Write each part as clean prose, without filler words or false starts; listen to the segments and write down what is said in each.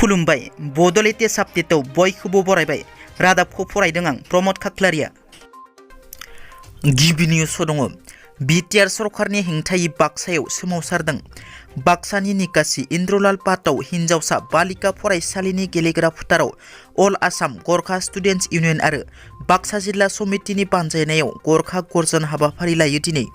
खुलुमबाय बड' लेटेस्ट आपडेटआव बयखौबो बरायबाय रादाबखौ फरायदों आं प्रमद खाख्लारिया। गिबि निउस दङ BTR सरकारनि हेंथायै बाक्सायाव सोमावसारदों। बाक्सानि निकासि इन्द्रलाल पाटआव हिन्जावसा बालिका फरायसालिनि गेलेग्रा फोथाराव अल आसाम गरखा स्टुडेन्टस इउनियन आरो बाक्सा जिल्ला समितिनि बानजायनायाव गरखा गर्जन हाबाफारि लायो। दिनै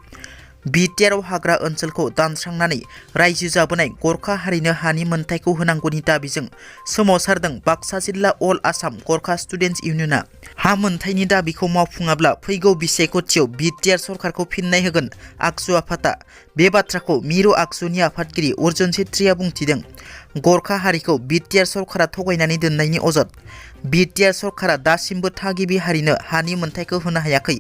BTR हाग्रा ओनसोलखौ दानस्रांनानै रायजो जाबोनाय गरखा हारिनो हानि मोनथायखौ होनांगौनि दाबिजों सोमावसारदों बाक्सा जिल्ला अल आसाम गरखा स्टुडेन्टस इउनियनआ। हा मोनथायनि दाबिखौ मावफुङाब्ला फैगौ बिसायख'थियाव BTR सरकारखौ फिन्नाय होगोन आगजु आफादा। बे बाथ्राखौ मिरु आगजुनि आफादगिरि अर्जुन छेत्रीया बुंथिदों। गरखा हारिखौ BTR सरकारा थगायनानै दोननायनि अजद। BTR सरकारा दासिमबो थागिबि हारिनो हानि मोनथायखौ होनो हायाखै,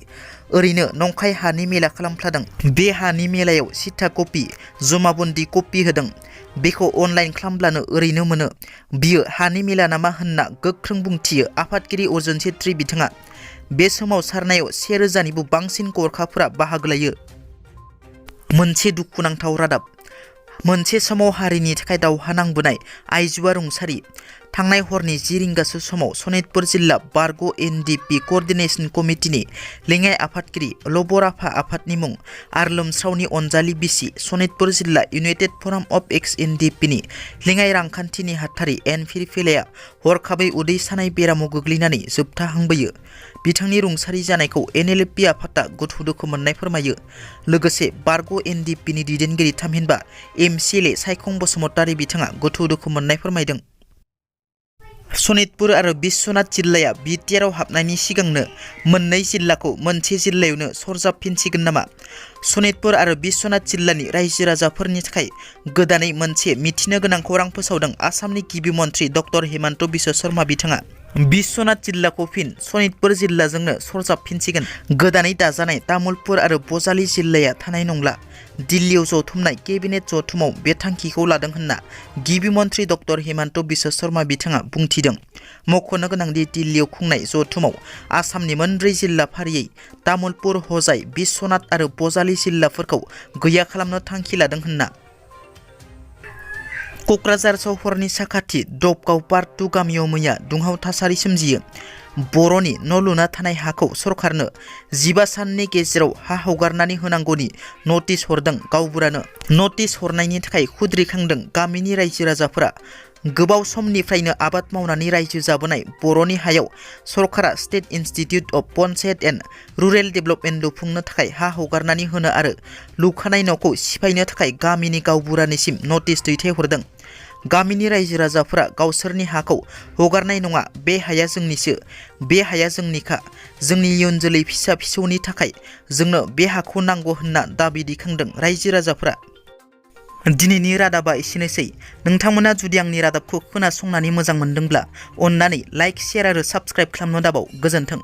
ओरैनो नंखाय हानि मेला खालामफ्लादों। बे हानि मेलायाव सिथा कपि जमाबन्दी कपि होदों, बेखौ अनलाइन खालामब्लानो ओरैनो मोनो। बियो हानि मेला नामा होनना गोख्रों बुंथियो आफादगिरि अर्जुन छेत्री बिथाङा। बे सोमावसारनायाव 1000निबो बांसिन गरखाफोरा बाहागो लायो। मोनसे दुखुनांथाव रादाब। मोनसे समाव हारिनि थाखाय दावहा नांबोनाय आइजोआ रुंसारि। थांनाय हरनि 10 रिंगासो समाव सनितपुर जिल्ला बारग' NDP क'र्डिनेशन कमिटिनि लेङाइ आफादगिरि लबराफा आफादनि मुं आरलोमस्रावनि अनजालि बिसि सनितपुर जिल्ला इउनाइटेड फराम अफ Ex-NDFB नि लेङाइ रांखान्थि नेहाथारि एन फिरफिलाया हरखाबै उदै सानाय बेरामाव गोग्लैनानै जोबथाहांबोयो। बिथांनि रुंसारि जानायखौ NLP आफादा गोथौ दुखु मोननाय फोरमायो। लोगोसे बारग' NDP नि दैदेनगिरि थामहिनबा MCLA सायखं बसुमतारी बिथाङा गोथौ दुखु मोननाय फोरमायदों। सनितपुर आरो बिश्वनाथ जिल्लाया BTR आव हाबनायनि सिगांनो मोननै जिल्लाखौ मोनसे जिल्लायावनो सरजाबफिनसिगोन नामा? सनितपुर आरो बिश्वनाथ जिल्लानि रायजो राजाफोरनि थाखाय गोदानै मोनसे मिथिनो गोनां खौरां फोसावदों आसामनि गिबि मन्थ्रि डक्टर हिमन्त बिश्व शर्मा बिथाङा। बिश्वनाथ जिल्लाखौ फिन सनितपुर जिल्लाजोंनो सरजाबफिनसिगोन। गोदानै दाजानाय तामुलपुर आरो बजालि जिल्लाया थानाय नंला। दिल्लीयाव जथुमनाय केबिनेट जथुमाव बे थांखिखौ लादों होनना गिबि मन्थ्रि डक्टर हिमन्त बिश्व शर्मा बिथाङा बुंथिदों। मख'नो गोनांदि दिल्लीयाव खुंनाय जथुमाव आसामनि मोनब्रै जिल्ला फारियै तामुलपुर, हजाइ, बिश्वनाथ आरो बजालि जिल्लाफोरखौ गैया खालामनो थांखि लादों होनना। क'क्राझार सहरनि साखाथि दबगाव पार्ट 2 गामियाव मैया दुंहाव थासारि सोमजियो। बर'नि न' लुना थानाय हाखौ सरकारनो 15 साननि गेजेराव हा हगारनानै होनांगौनि नटिस हरदों गावबुरानो। नटिस हरनायनि थाखाय खुद्रिखांदों गामिनि रायजो राजाफोरा। गोबाव समनिफ्रायनो आबाद मावनानै रायजो जाबोनाय बर'नि हायाव सरकारा state institute of panchayat and rural development लुफुंनो थाखाय हा हगारनानै होनो आरो लुखानाय न'खौ सिफायनो थाखाय गामिनि गावबुरानिसिम नटिस दैथायहरदों। गामिनि रायजो राजाफोरा गावसोरनि हाखौ हगारनाय नङा, बे हाया जोंनिसो, बे हाया जोंनिखा, जोंनि इयुन जोलै फिसा फिसौनि थाखाय जोंनो बे हाखौ नांगौ होनना दाबि दैखांदों रायजो राजाफोरा। दिनैनि रादाबा एसेनोसै। नोंथांमोना जुदि आंनि रादाबखौ खोनासंनानै मोजां मोनदोंब्ला अन्नानै लाइक, शेयार आरो साबस्क्राइब खालामनो दाबाव। गोजोन्थों।